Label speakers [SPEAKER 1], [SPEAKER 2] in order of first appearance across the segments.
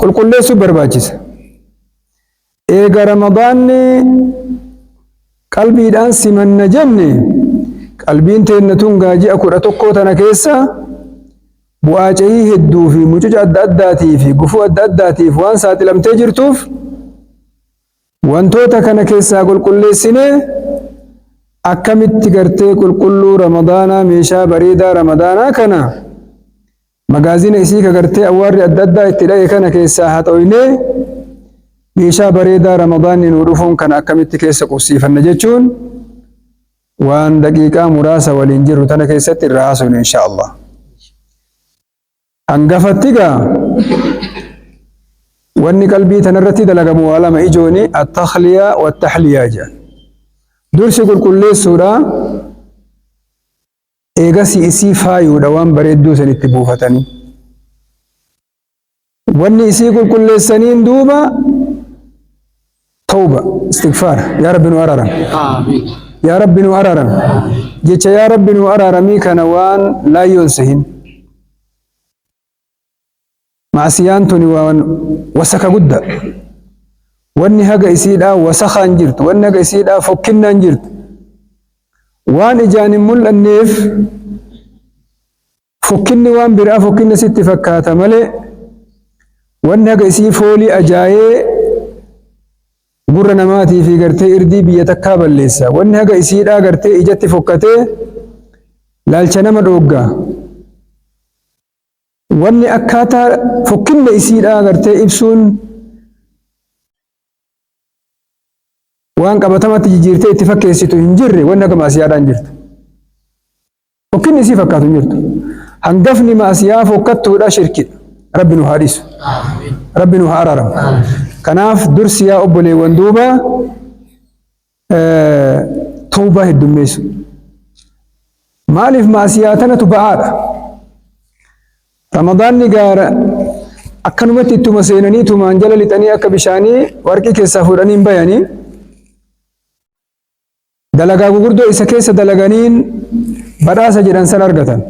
[SPEAKER 1] Qulqulleessuu barbaachisa. Eega Ramadaanni qalbiidhaan simanna jenne, qalbiin teenna tun gaa ji'a 11 tana keessa bu'aa cehii hedduu fi mucuca adda addaatii fi gufuu adda addaatiif waan saaxilamtee jirtuuf, wantoota kana keessaa qulqulleessinee akkamitti gartee qulqulluu Ramadaanaa, meeshaa bareedaa Ramadaanaa kana, magaazina isii ka gartee awwaarri adda addaa itti dha'e kana keessaa haxooynee meeshaa bareedaa Ramadaanni nuu dhufuun kana akkamitti keessa qubsiifanna jechuun waan daqiiqaa muraasa waliin jirru tana keessatti irraa haasofnu, insha Allah. Hangafatti gaa wanni qalbii tanarratti dalagamu waa lama ijooni: التخلية والتحلية jedhan. Dursi qulqulleessuudha, eegasi isii faayuudha waan bareedduu san itti buufatanii. Wanni isii qulqulleessaniin duuba tawba, istigfaara, yaa Rabbi nu araaram. Yaa Rabbi nu araaram. Jecha yaa Rabbi nu araaramii kana waan laayyoon sehin. Maasiyaan tuni waan wasaka guddaa. Wanni haga isiidhaa wasakaan jirtu, wanni haga isiidhaa fokkinnaan jirtu. Waan ijaan hin mul'anneef fokkinni waan biraa fokkinna sitti fakkaata malee, wanni haga isii foolii ajaa'ee gurra namaatii fi gartee irdii biyya takkaa balleessa. Wanni haga isiidhaa gartee ijatti fokkatee laalcha nama dhooggaa. Wanni akkaataa fokkinna isiidhaa gartee ibsuun waan qabatamatti jijjiirtee itti fakkeessitu hin jirre, wanni haga maasiyaadhaan jirtu. Fokkinni isii fakkaatu hin jirtu. Hangafni maasiyaa fokkattuudha shirkidha. Rabbi nu haa dhiisu. Rabbi nu haa araaramu. Kanaaf dursi, yaa obboleewwan, duuba tawbaa heddummeessu. Maaliif? Maasiyaa tanatu ba'aadha. Ramadaanni gaara akkanumatti ittuma seenanii tumaan jala lixanii akka bishaanii warqii keessaa fuudhanii hin bayanii. Dalagaa gurguddoo isa keessa dalaganiin badhaasa jedhan san argatan.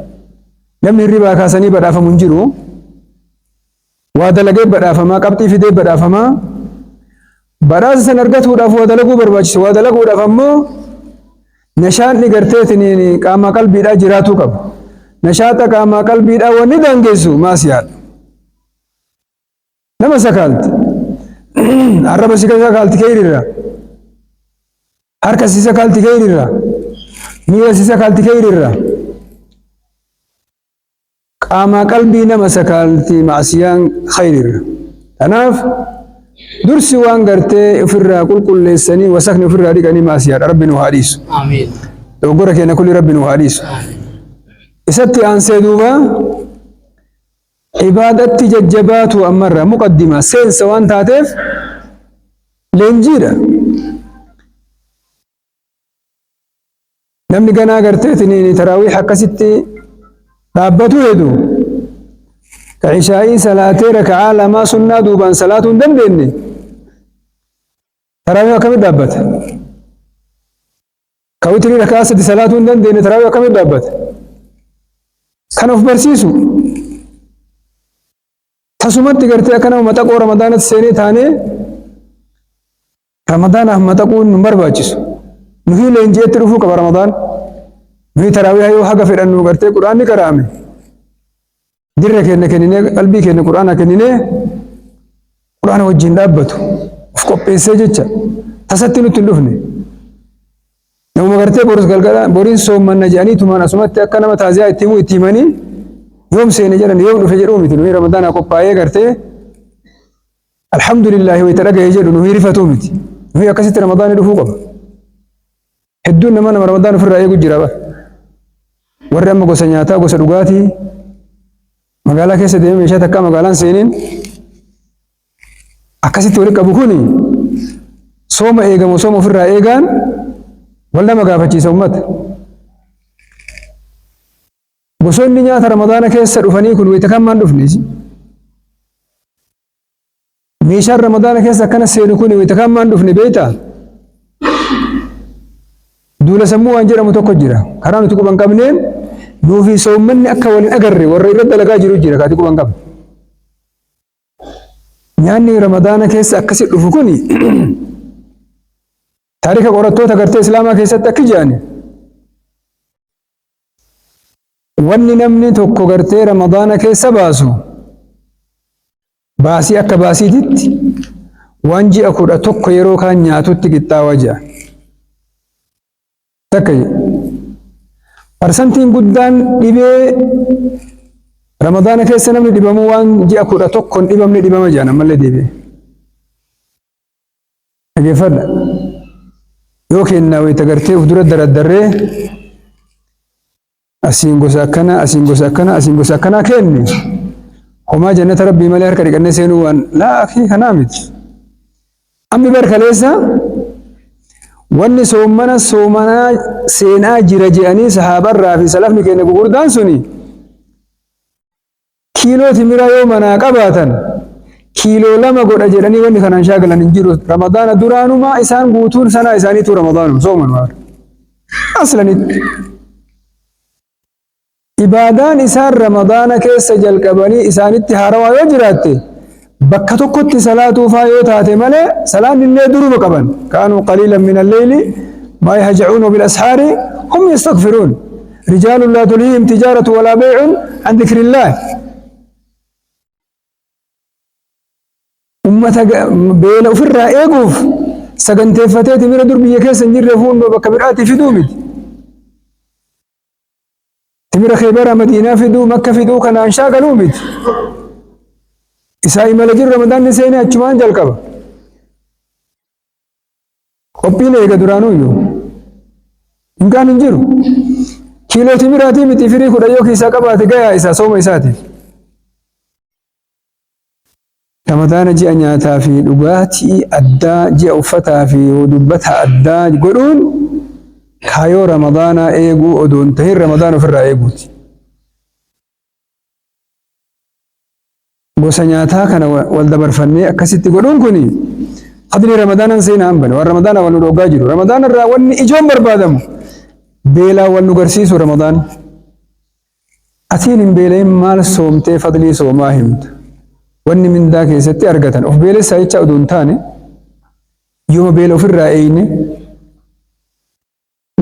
[SPEAKER 1] Namni hirribaa kaasanii badhaafamu hin jiru. Waa dalagee badhaafamaa, qabxii fidee badhaafamaa. Badhaasa san argatuudhaaf waa dalaguu barbaachisa. Waa dalaguudhaaf ammoo nashaanni garteetiniin qaamaa qalbiidhaa jiraatuu qaba. Nashaata qaamaa qalbiidhaa wanni daangessu maasiyaadha. Nama sakaalti. Arraba si sakaalti keeyrirra. Harka si sakaalti keeyrirra. Miila si sakaalti keeyrirra. Qaamaa qalbii nama sakaalti maasiyaan khayrirra. Kanaaf dursi waan gartee ofirraa qulqulleessanii wasakni ofirraa dhiqanii maasiyaadha. Rabbi nu haa dhiisu.
[SPEAKER 2] Amiin.
[SPEAKER 1] Dogoggora keenya kulli Rabbi nu haa dhiisu. Isatti aansee duuba ibaadatti jajjabaatu ammarra muqaddima seensa waan taateef leenjiidha. Namni ganaa garteetiin taraawiih akkasitti dhaabbatu hedu ka ishaa'ii salaatee raka'aa lamaa sunnaa duubaan salaatuu hin dandeenye, taraawiih akkamitti dhaabbata? Ka witirii raka'aa 3 salaatuu hin dandeenye taraawiih akkamitti dhaabbata? Kan of barsiisu tasumatti gartee akka nama maxaqoo Ramadaanatti seenee taanee Ramadaanaaf maxaquun nu barbaachisu. Nuyi leenji'etti dhufuu qaba Ramadaan. Nuyi taraawihaa yoo haga fedhannu gartee Quraanni qara'ame. Dirra keenya kenninee, qalbii keenya Quraana kenninee, Quraana wajjin dhaabbatu. Of qopheessee jecha tasatti nutti hin dhufne. Namuma gartee borus galgala boriin soommanna jedhanii tumaan asumatti akka nama taaziyaa itti himuu itti himanii yoom seene jedhan, yoom dhufe jedhuu miti. Nuyi Ramadaanaa qophaa'ee gartee alhamdulillahi wayita dhagaye jedhu nuyi rifatuu miti. Nuyi akkasitti Ramadaanni dhufuu qaba. Hedduun nama Ramadaan ofirraa eegu jira bara. Warri amma gosa nyaataa, gosa dhugaatii magaalaa keessa deemee meeshaa takkaa magaalaan seeniin akkasitti walitti qabu kuni sooma eegamu sooma ofirraa eegaan wal nama gaafachiisa ummata. Gosoonni nyaata Ramadaana keessa dhufanii kun wayita kam maan dhufne? Meeshaan Ramadaana keessa akkana seenu kun wayita kam maan dhufne beektaa? Duula sammuu waan jedhamu tokko jira. Karaa nuti quban qabneen nuufi soommanni akka waliin agarre warra irra dalagaa jiru jira kaati quban qabne. Nyaanni Ramadaana keessa akkasi dhufu kuni taarika qorattoota gartee Islaamaa keessatti akki jedhani. Wanni namni tokko gartee Ramadaana keessa baasu baasii akka baasiititti waan ji'a 11 yeroo kaan nyaatutti qixxaawaa jedha. Takka jedhe. Parsantiin guddaan dhibee Ramadaana keessa namni dhibamuu waan ji'a 11 hin dhibamne dhibama jedhan ammallee deebi'e. Dhageeffadha. Yoo kennaa wayita gartee uf dura daraddarree asiin gosa akkanaa, asiin gosa akkanaa, asiin gosa akkanaa kenne homaa jannata rabbii malee harka dhiqannee seenuu waan laa akii kanaa miti. Ammi bar kaleessa wanni soommana soomanaa seenaa jira jedhanii sahaabarraa fi salafni keenya gugurdaan suni kiiloo timiraa yoo manaa qabaatan kiiloo 2 godha jedhanii wanni kanaan shaagalan hin jiru. Ramadaana duraanumaa isaan guutuun sanaa isaaniitu ramadaanum sooman waan. Aslanitti. Ibaadaan isaan Ramadaana keessa jalqabanii isaanitti haarawaa yoo jiraatte bakka tokkotti salaatuufaa yoo taate malee salaanni illee duruma qaban. Kaanuu qaliilan min alleyli maa yahjacuun wa bil-ashaari hum yastaghfiruun. Rijaalun laa tulhiihim tijaaratu walaa bay'un an dhikrillaah. Ummata beela ofirraa eeguuf saganteeffatee timira dur biyya keessa hin jirre fuundoo bakka biraatii fiduu miti. Timira Khaybaraa Madiinaa fiduu, Makka fiduu kanaan shaakaluu miti. Isaa imala jiru Ramadaanni seenee achumaan jalqaba. Qophiin eega duraanuyyuu. Hinkaan hin jiru. Kiiloo timiraatii miti firii 10 yoo keessaa qabaate gayaa isaa sooma isaatiif. Ramadaana ji'a nyaataa fi dhugaatii addaa, ji'a uffataa fi dubbata addaa godhuun kaayoo Ramadaanaa eeguu odoo hin tahin Ramadaana ofirraa eeguuti. Gosa nyaataa kana wal dabarfannee akkasitti godhuun kuni fadlii Ramadaanaan seenaa hin bane. Waan Ramadaanaa wal nu dhoggaa jiru. Ramadaana irraa wanni ijoon barbaadamu beelaa wal nu garsiisu Ramadaan. Atiin hin beela'in maal soomtee fadlii soomaa himta? Wanni mindaa keessatti argatan of beelessaa jechaa odoo hin taane yooma beela ofirraa eeyne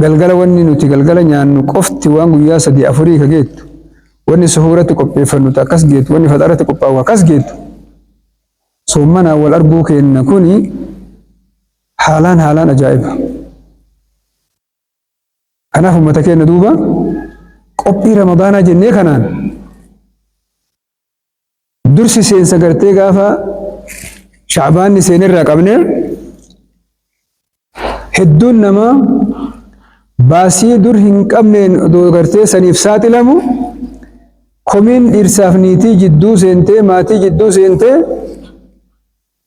[SPEAKER 1] galgala wanni nuti galgala nyaannu qofti waan guyyaa sadii afurii ka geettu wanni suhuuratti qopheeffannu ta akkas geettu wanni faxaratti qophaa'u akkas geettu soommanaan wal arguu keenna kuni haalaan haalaan ajaa'iba. Kanaaf ummata keenya duuba qophii Ramadaanaa jennee kanaan dursi seensa gartee gaafa Shacbaanni seenerraa qabnee hedduun namaa baasii dur hin qabneen odoo gartee saniif saaxilamu komiin dhiirsaaf niitii jidduu seentee maatii jidduu seentee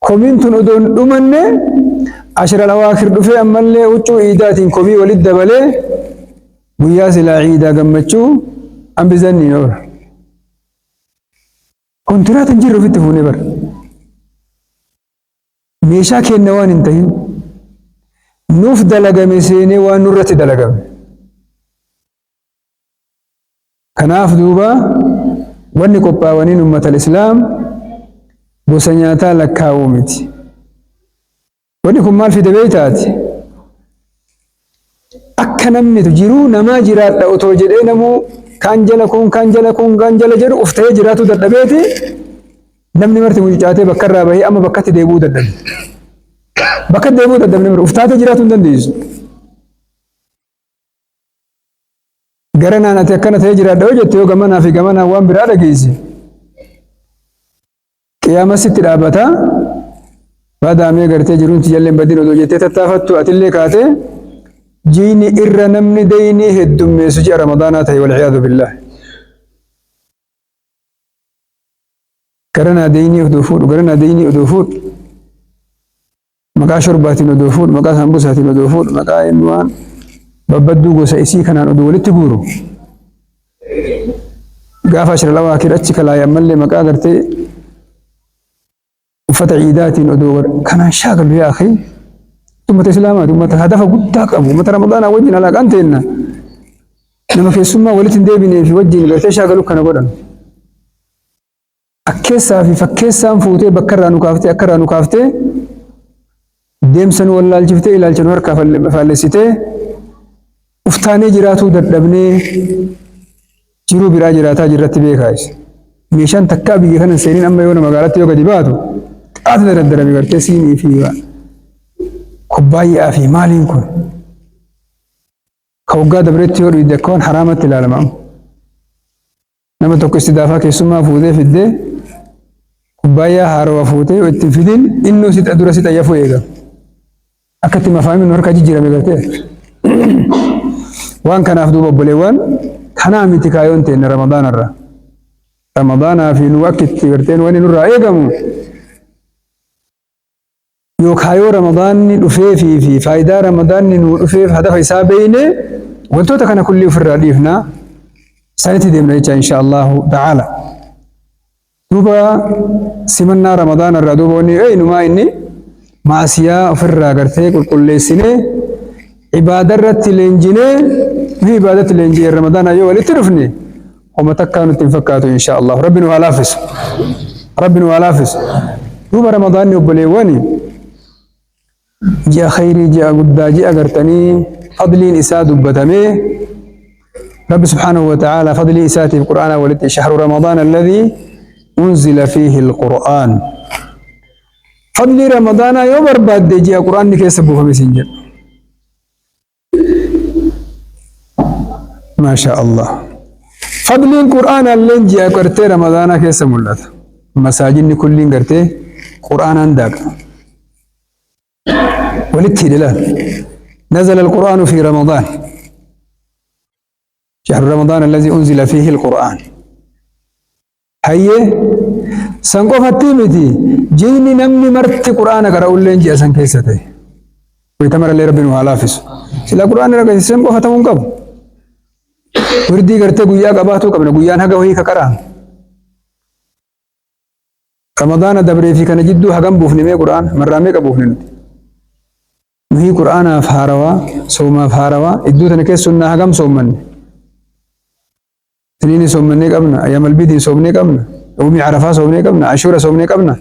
[SPEAKER 1] Komiin tun odoo hin dhumanne ashral awaakir dhufee ammallee huccuu iidaatiin komii walitti dabalee guyyaa silaa iidaa gammachuu hambizanni oola. Kontiraata hin jirre ofitti fuunee bara. Meeshaa keenna waan hin tahin nuuf dalagame seenee waan nurratti dalagame. Kanaaf duuba wanni qophaawaniin ummatal islaam gosa nyaataa lakkaa'uu miti. Wanni kun maal fide beektaati? Akka namni jiruu namaa jiraadha otoo jedhee namuu kaan jala kun kaan jala kun kaan jala jedhu of ta'ee jiraatu dadhabeeti namni marti mucucaatee bakka irraa bahee amma bakkatti deebi'uu dadhabe. Bakka deebi'uu dadhabne mara uf taatee jiraatu hin dandeessu. Garanaan ati akkana ta'ee jiraadha yoo jette yoo gamanaa fi gamanaan waan biraa dhageesse qiyaama sitti dhaabata baadaamee gartee jiruun tiyallee hin badin odoo jettee tattaafattu atillee kaatee jiini irra namni deynii heddummeessu ji'a ramadaanaa ta'e walciyaadu billaah. Garanaa deynii odoo fuudhu garanaa deynii odoo fuudhu Maqaa shorbaatiin odoo fuudhu, maqaa saambusaatiin odoo fuudhu, maqaa inni waan babbadduu gosa isii kanaan odoo walitti guuru. Gaafa ashra lawaakir achi kalaaye ammallee maqaa gartee uffata ciidaatiin odoo kanaan shaakalu yaa akhi. Ummata Islaamaati, ummata hadafa guddaa qabu, ummata Ramadaanaa wajjin alaaqaan teenna. Nama keessummaa walitti hin deebinee fi wajjin gartee shaakalu kana godhan. Akkeessaa fi fakkeessaan fuutee bakka irraa nu kaaftee akka irraa nu kaaftee deemsa nu wallaalchiftee ilaalcha nu harkaa faallessitee uftaanee jiraatuu dadhabnee jiruu biraa jiraataa jirratti beekaa isa. Meeshaan takkaa biyya kana hin seenin amma yoona magaalatti yoo gadi baatu xaata daraddarame gartee siinii fi kubbaayyaa fi maaliin kun ka waggaa dabretti yoo dhuyde akka waan haraamatti ilaalama amma. Nama tokko istidaafaa keessummaa fuutee fiddee kubbaayyaa haarawa fuutee yoo itti hin fidin innuu si dura si xayyafuu eega. Akka itti mafaamiin nu harkaa jijjiirame gartee. Waan kanaaf duuba obboleewwan kanaa miti kaayoon teenna Ramadaanarra. Ramadaanaa fi nu akka itti garteen wanni nurraa eegamu yoo kaayoo Ramadaanni dhufeefii fi faayidaa Ramadaanni nuu dhufeef hadafa isaa beeyne wantoota kana kullii ofirraa dhiifna sanitti deemna jecha insha Allahu ta'ala. Duuba simannaa Ramadaana irraa duuba wanni eenyumaa inni maasiyaa ofirraa gartee qulqulleessinee ibaada irratti leenjinee nu ibaadatti leenji'ee Ramadaana yoo walitti dhufne homa takkaa nutti hin fakkaatu insha Allah. Rabbi nu haa laaffisu. Rabbi nu haa laaffisu. Duuba Ramadaanni obboleewwani ji'a khayrii ji'a guddaa ji'a gartanii fadliin isaa dubbatamee Rabbi subhaanahu wa ta'ala fadlii isaatiif Qur'aana walitti shahru Ramadaan alladhii unzila fiihi alqur'aan. Fadlii Ramadaanaa yoo barbaadde ji'a Qur'aanni keessa buufame siin jedhu. Maasha Allah. Fadliin Qur'aanaa illee ji'a gartee Ramadaanaa keessa mul'ata. Masaajinni kulliin gartee Qur'aanaan daaqa. Walitti hidhe laal. نزل القرآن في رمضان شهر رمضان الذي أنزل فيه القرآن hayyee san qofattii miti jiini namni marti qur'aana qara'ulleen ji'a san keessa ta'e wayita marallee rabbi nu haa laaffisu sila qur'aana dhaggeessisan qofa ta'uu hin qabu wirdii gartee guyyaa qabaatuu qabna guyyaan haga wayii ka qara'an Ramadaana dabree fi kana jidduu hagam buufne mee qur'aana marraa meeqa buufne nuti nuhii qur'aanaaf haarawaa soomaaf haarawaa iddoo tana keessa sunnaa hagam soommanne Isniini soommannee qabna, ayyaamal biidii soomnee qabna, yawmii arafaa soomnee qabna, ashuura soomnee qabna.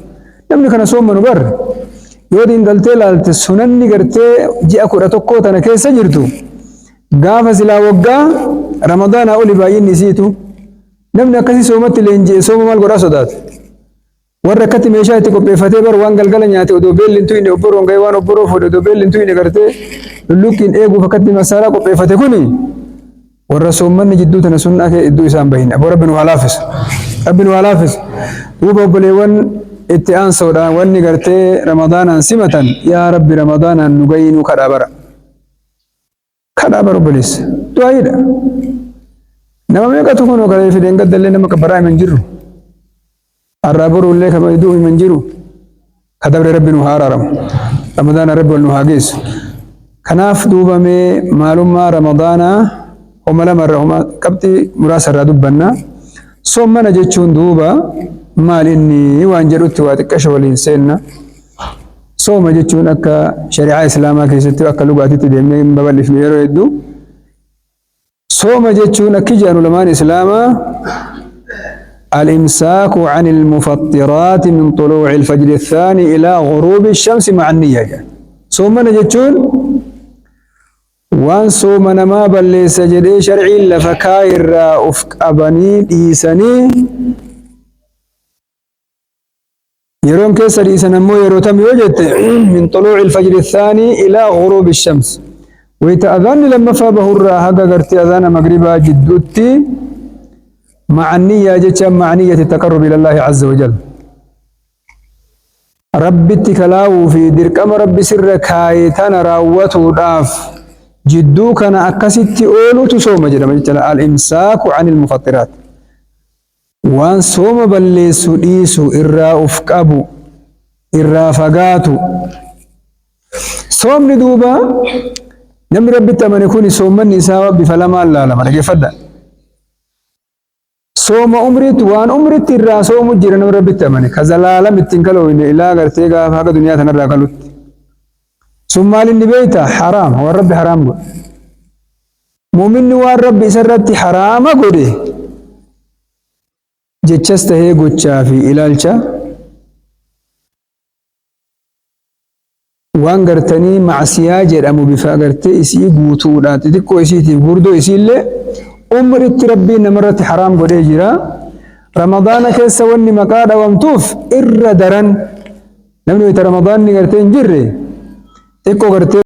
[SPEAKER 1] Namni kana soommanu bar yoo xiinxaltee ilaalte sunanni gartee ji'a 11 tana keessa jirtu gaafa silaa waggaa ramadaanaa oli baay'inni isiitu namni akkasii soomatti leenji'e sooma maal godhaa sodaata. Warra akkatti meeshaa itti qopheeffatee bar waan galgala nyaate odoo beelli hin tuyne obboroon ga'ee waan obboroo fuudhe odoo beelli hin tuyne gartee lulluqqiin eeguuf akkatti masaaraa qopheeffate kuni warra soommanni jidduu tana sunnaa kee iddoo isaan bahin. Aboo Rabbi nu haa laaffisu. Rabbi nu haa laaffisu. Duuba obboleewwan itti aansoodhaan wanni gartee Ramadaanaan simatan yaa Rabbi Ramadaanaan nu gahii nu kadhaa bara. Kadhaa bara obboleessa. Du'aayiidha. Nama meeqatu kunoo kalee fideen gaddallee nama qabbaraa himan jirru. Har'aa boruullee kama iduu himan jiru. Ka dabre Rabbi nu haa araaramu. Ramadaana Rabbi wal nu haa geessu. Kanaaf duuba mee maalummaa Ramadaanaa homa lama irra homa qabxii muraasa irraa dubbanna. Soommana jechuun duuba maal inni waan jedhutti waa xiqqasho waliin seenna. Sooma jechuun akka shari'aa Islaamaa keessatti akka lugaatitti deemnee hin babal'ifne yeroo hedduu. Sooma jechuun akki jedhan ulamaan Islaamaa al-imsaaku an al-mufattiraati min xuluuci al-fajri ath-thaani ilaa ghuruubi ash-shamsi ma'a an-niyya jedhan. Soomana jechuun waan sooma namaa balleessa jedhee sharciin lafa kaa'e irraa of qabanii dhiisanii Yeroon keessa dhiisan ammoo yeroo tam yoo jette min xuluuci alfajri thaanii ilaa ghuruubi shams. Wayita adhaanni lammaffaa bahurraa haga gartee adhaana magribaa jidduutti ma'a niyyaa jecha ma'a niyyati taqarrub ilallaahi azza wa jal. Rabbitti kalaawuu fi dirqama Rabbi sirra kaaye tana raawwatuudhaaf jidduu kana akkasitti ooluutu sooma jedhama jecha al-imsaaku anil mufaxxiraat. Waan sooma balleessu dhiisu, irraa uf qabu, irraa fagaatu. Soomni duuba namni Rabbitti amane kuni soommanni isaa bifa lamaan laalama dhageeffadha. Sooma umriitti waan umritti irraa soomu jira namni Rabbitti amane ka zalaalam ittiin kalooyne ilaa gartee gaafa haga duniyaa tanarraa kalutti. Sun maal inni beeyta haraam waan Rabbi haraam godhe. Mu'minni waan Rabbi isa irratti haraama godhe Jechas tahee gochaa fi ilaalcha waan gartanii macsiyaa jedhamu bifa gartee isii guutuudhaan xixiqqoo isiitiif gurdoo isiillee umritti Rabbiin namarratti haraam godhee jira. Ramadaana keessa wanni maqaa dhawamtuuf irra daran namni wayita Ramadaanni gartee hin jirre xiqqoo gartee.